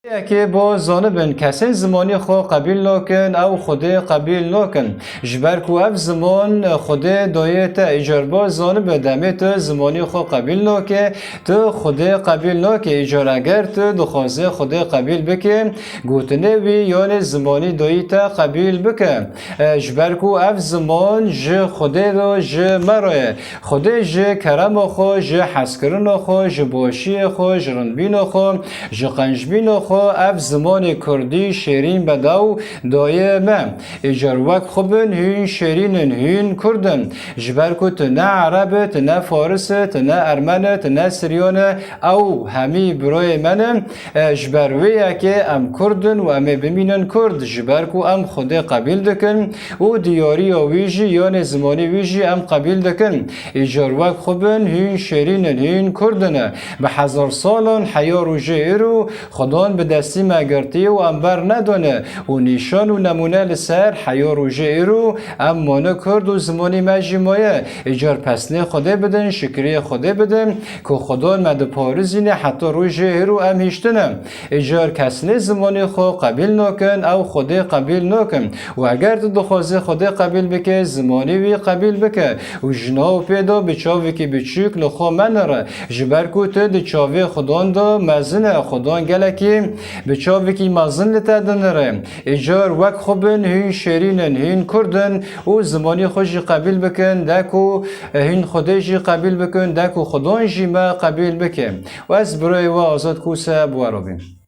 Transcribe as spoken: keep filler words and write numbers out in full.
Yekê bo zanibin, kesên zimanî xwe qebîl nakin, ew Xwedê qebîl nakin. Ji ber ku ev ziman Xwedê dayê te, îcar bo zanibe demê tu zimanî xwe qebîl nake, tu Xwedê qebîl nake. Îcar eger tu dixwazê Xwedê qebîl bike, gotinê wî yanê zimanî dayî te qebîl bike. E, ji ber ku ev ziman ji Xwedê re, ji me re ye. Xwedê ji kerema xwe, ji hezkirina xwe, ji başiyê xwe, ji rindbîna xwe, ji qencbîna xwe ev zimanê kurdî şêrîn bedew daye me. Îcar wek xwe bin, hûn şêrîn in, hûn kurd in. Ji ber ku tu ne ereb e, tu ne faris e, tu ne ermen e, tu ne siryan e, ew hemî birayê me ne. E, ji ber wê yekê em kurd in û em ê bimînin kurd, ji ber ku em Xwedê qebîl dikin û diyariya wî jî, yanê zimanê wî jî em qebîl dikin. Îcar wek xwe bin, hûn şêrîn in, hûn kurd in. Bi hezar salan heya rojê îro Xudan bi destî me girtiye û em ber nedane û nîşan û nemûne li ser heya rojê îro em mane kurd û zimanê me jî maye. Îcar pesnê Xwedê bidin, şikriyê Xwedê bidin ku Xudan me diparizîne heta rojê îro em hiştine. Îcar kesnê zimanê xwe qebîl nakin, ew Xwedê qebîl nakin. Û eger tu dixwazî Xwedê qebîl bike, zimanê wî qebîl bike û ji nav pê de bi çavekî biçûk li xwe menire. Ji ber ku tu di çavê Xudan de mezin e, Xudan gelekî bi çavekî mezin li te dinire. Îcar wek xwe bin, hûn şêrîn in, hûn kurd in û zimanî xwe jî qebîl bikin, de ku hûn Xwedê jî qebîl bikin, de ku Xudan jî me qebîl bike. Û ez birayê we Azad Kûse bi we re bîm.